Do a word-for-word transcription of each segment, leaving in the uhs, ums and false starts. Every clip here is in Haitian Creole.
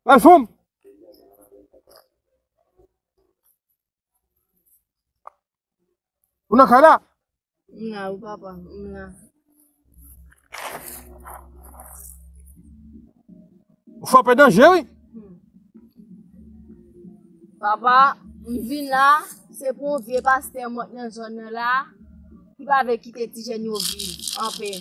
Al fanm. Ou nan kay la? M la, wi, papa, m la. Ou frape danje, wi. Hmm. Papa, m vin la, se pou yon vye pastè mòt nan zòn nan la, ki pa vle kite ti jèn yo viv anpè.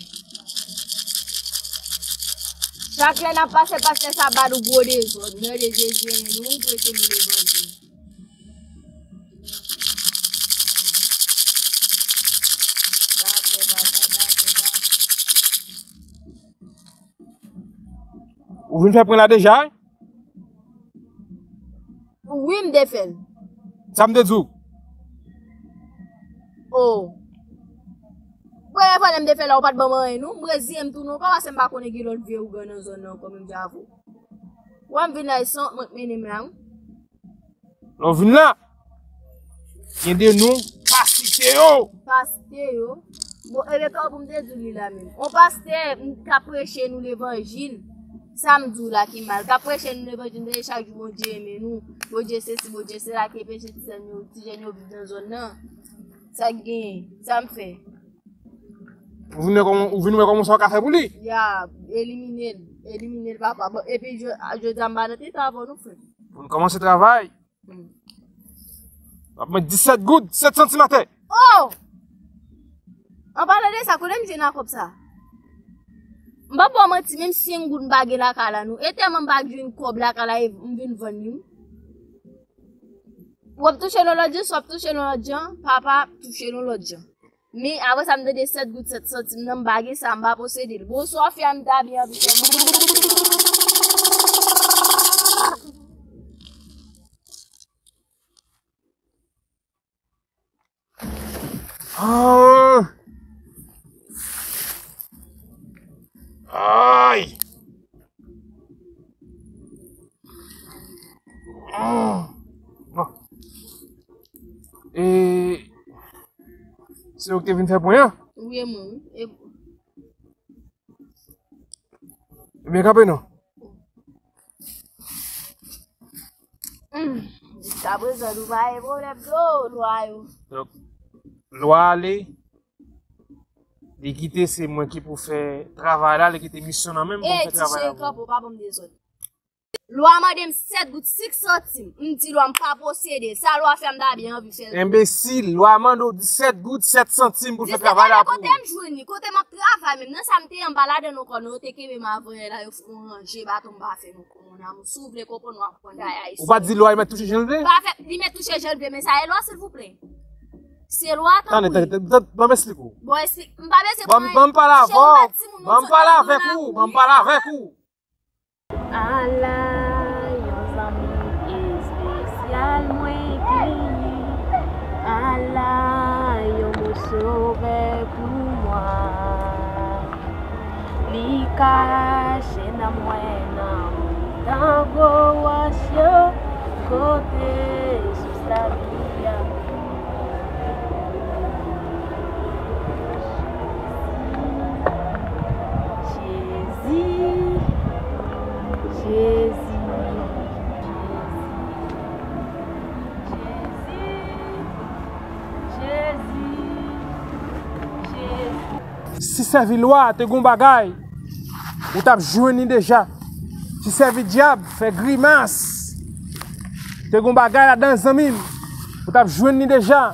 Chak lè n ap pase, pastè sa ba nou gwo dezòd. Mande Jezi ede nou, preche nou levanjil. Dakò, papa, dakò, dakò. Ou vin fè pwen la deja, wi? Wi, m te fè l. Sa m te di w? O. Premye fwa lè m te fè l la, ou pa t ban m anyen, non. M reziye m tou, non, pa paske m pa konnen gen lòt vye ougan nan zòn nan ankò, menm jan avè w. Wè m vin la, e san mwen k mennen m la, wi. Lè w vin la, gen de non, pa site yo. Pa site yo. Bon, e lè pou m te di w li la menm. On pastè m, k ap preche nou levanjil. Sa m di w la ki mal. K ap preche nou levanjil, m tande chak jou Bondye renmen nou. Bondye sesi, Bondye sela, ki empeshe ti jèn yo, ti jèn yo viv nan zòn nan. Sa k genyen? Sa m fè? Ou vin wè kòman, ou vin wè kòman sa w ka fè pou li? Ya, elimine l. Elimine l, papa. Bon, epi jodi, jodi a m pa nan tete avè w non, frè. Pou n kòmanse travay. Hmm. W ap met disèt goud, sèt santim atè. Oh! An palan de sa, kote m jwenn a kòb sa? M p ap ba w manti, menm senk goud m pa gen lakay la, non. E tèlman m pa jwenn kòb lakay la, e m vin vann li. W ap touche l yon lòt jan, si w ap touche l yon lòt jan, papa ap touche l yon lòt jan. Men, apre sa, m tande sèt goud sèt santim nan, m pa gen sa, m pa posede l. Bonswa, frè m, ta byen anvi fè. Ah! Ay! Ah! Bon. E se ou ki te vin fè pwen an? Wi, e mwen, wi. E Ebyen, kanpe non. Hmm. Jiskaprezan, nou pa gen pwoblèm non, lwa yo. Donk, lwa ale, li kite, se mwen ki pou fè travay la, li kite misyon nan men m pou m fè travay la pou ou. Ey, ti cheri, kanpe, ou pa ban m dezòd. Lwa mande m sèt goud sis santim. M di lwa m pa posede. Sa lwa fè m ta byen anvi fè l tou. Enbesil, lwa mande w disèt goud sèt santim pou l fè travay la pou ou. Kote m jwenn li? Kote m ap travay menm? Nan sa m te ye, m pa ladan non kò non. Yo te kenbe m avan yè la, yo fè yon ranje baton m pa fè non kò, mon amour. Si w vle konprann, w ap konn dayay. Ou pa di lwa li mèt touche jan l vle? Pa fè, li mèt touche jan l vle, men sa e lwa, silvouplè. Se lwa, tanpri. Tande, tande, tande, ban m esplike w. Bon, esplike. M pa bezwen pran. Ban m pale avè w. Ban m pale avèk ou. Ban m pale avèk ou. Ala yon zanmi espesyal mwen genyen. Ala yon bon sovè pou mwen. Li kache nanm mwen nan mitan gwo wòch yo, kote sous lavi a. Jezi, Jezi, Jezi, Jezi, Jezi. Si sèvi lwa te gon bagay, ou t ap jwenn li deja. Si sèvi dyab, fè grimas, te gon bagay ladan, zanmi m, ou t ap jwenn li deja.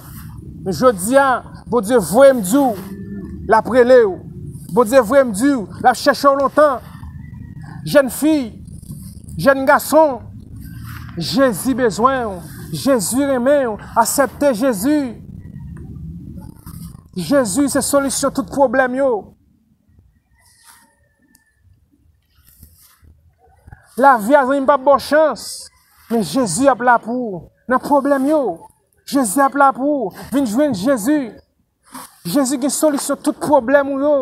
Men jodi a, Bondye voye m di w, l ap rele w. Bondye voye m di w, l ap chèche w lontan. Jèn fi, jèn gason, Jezi bezwen w. Jezi renmen w. Aksepte Jezi. Jezi se solisyon tout pwoblèm yo. Lavi a, zanmi m, p ap ba w chans. Men Jezi ap la pou ou. Nan pwoblèm yo, Jezi ap la pou ou. Vin jwenn Jezi. Jezi gen solisyon tout pwoblèm ou yo.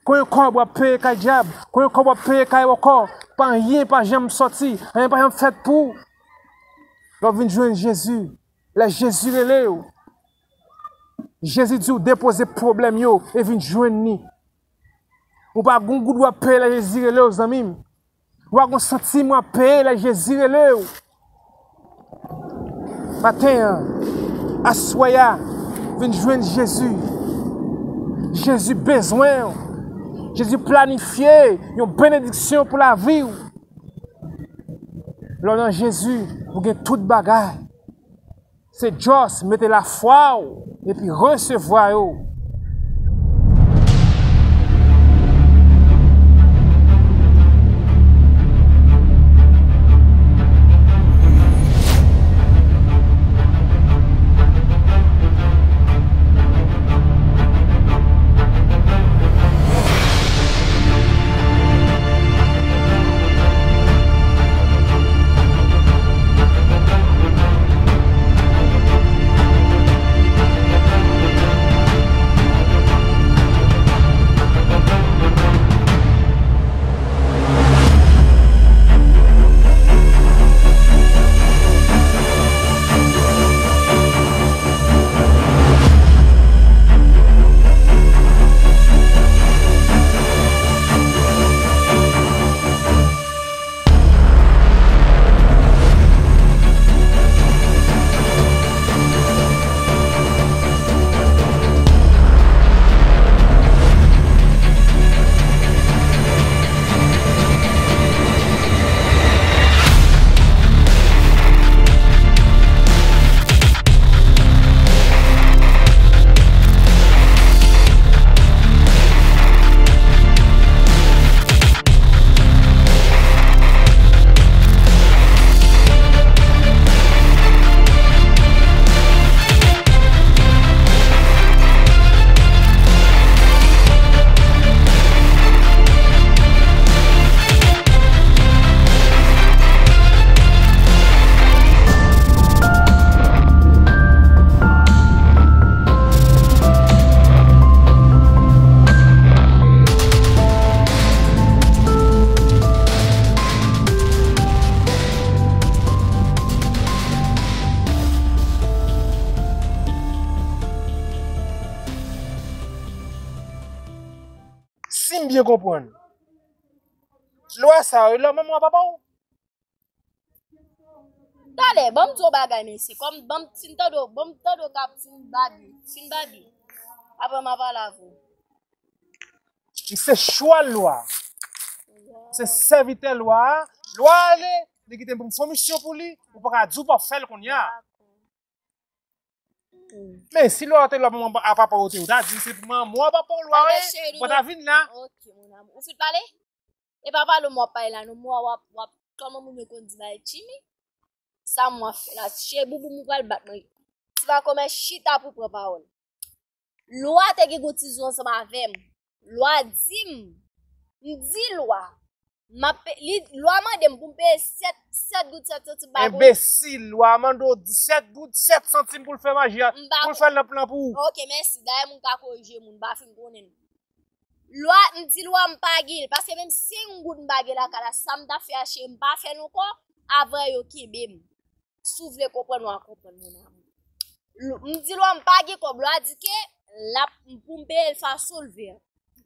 Konbyen kòb w ap peye kay dyab? Konbyen kòb w ap peye kay bòkò? Pa anyen pa janm sòti. Anyen pa janm fèt pou ou. Lè w vin jwenn Jezi, lè Jezi rele w, Jezi di w depoze pwoblèm yo e vin jwenn li. Ou pa gon goud w ap peye lè Jezi rele w, zanmi m. Ou pa gon santim w ap peye lè Jezi rele w. Maten an, aswè a, vin jwenn Jezi. Jezi bezwen w. Jezi planifye yon benediksyon pou lavi w. Lè w nan Jezi, ou gen tout bagay. Se just mete lafwa w epi resevwa yo. Si m byen konprann, lwa sa yo, lwa manman w a papa w? Talè, ban m di w bagay, mesye. Kòm ban m, si m tande w, ban m tande w k ap, si m babi, si m babi. Apre m a pale avè w. M se chwal lwa. M se sèvitè lwa a. Lwa ale, li kite m pou m fè yon misyon pou li. Ou pa ka di w p ap fè l kounye a. Men si lwa te lwa manman a papa w te, ou ta di se pou manman w a papa w lwa ye, ou pa ta vin la. Ok, mon amour. Ou fin pale? E pa pale m w ap pale la non, mwa w ap, w ap, kòman moun yo konn di bagay chimi? Sa m w ap fè la, che boubou m ou pral bat mwen. Ti pa kòmè chita pou pran pawòl. Lwa te gen gwo tizou ansanm avè m. Lwa di m, m di lwa, m ap pe-, li, lwa mande m pou m peye sèt, sèt goud sèt santim bay pou li. Enbesil, lwa mande w disèt goud sèt santim pou l fè maji a, pou l fè l nan plan pou ou. Ok, mèsi. Dayè moun ka korije moun, m pa fin konnen l. Lwa, m di lwa m pa gen l, paske menm senk goud m pa gen lakay la, sa m ta fè a cheri, m pa fè l ankò, avan yo kenbe m. Si w vle konprann, w a konprann, mon amour. L-, m di lwa m pa gen kòb, lwa di ke l ap, pou m peye l fason l vle.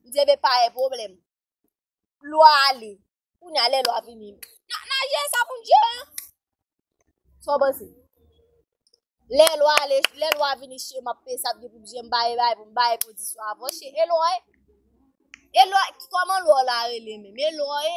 M di, ebyen, pa gen pwoblèm. Lwa ale. Kounye a, lè lwa vini, n a, n a jere sa pou n jere. Sa w panse? Lè lwa ale, lè lwa vini, che m ap peye sa, m gen pou m jere, m ba e bay pou m ba e kondisyon avan, che, e lwa ye. E lwa, kòman lwa w la rele menm? E lwa ye.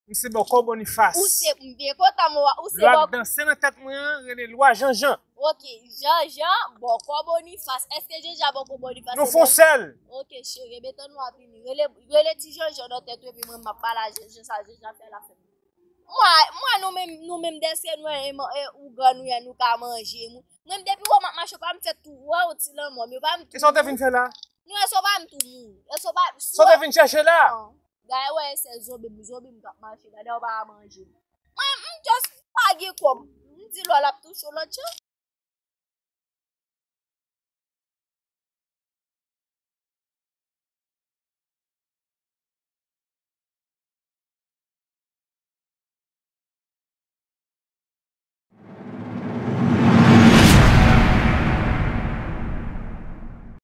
M se Bòkò Bonifas. Ou se, m byen kontan, m wè, ou se Bòkò. Lwa k danse nan tèt mwen an, rele lwa Janjan. Ok, Janjan, Bòkò Bonifas. Èske Janjan, Bòkò Bonifas se menm? Nou fè yon sèl. Ok, cheri, ebyen tann lwa vini. Rele, rele ti Janjan nan tèt ou, epi mwen, m ap pale a Janjan, sa Janjan fè l ap fè m. Mwen, mwen, nou menm, nou menm, dèske nou, e, e, ougan nou ye, nou ka manje moun. Mwen, depi wè m ap mache, w pa m fè tou, wè, w ti lanmò, men w pa m tou. E sa w te vin fè la? Non, e sa w pa m tou moun. E sa w pa, sa w te vin chèche la? Non. Gade, wè, se zonbi m, zonbi m k ap mache la, dayè w pa ka manje m. Mwen, m just pa gen kòb. M di lwa l ap touche w lòt jan.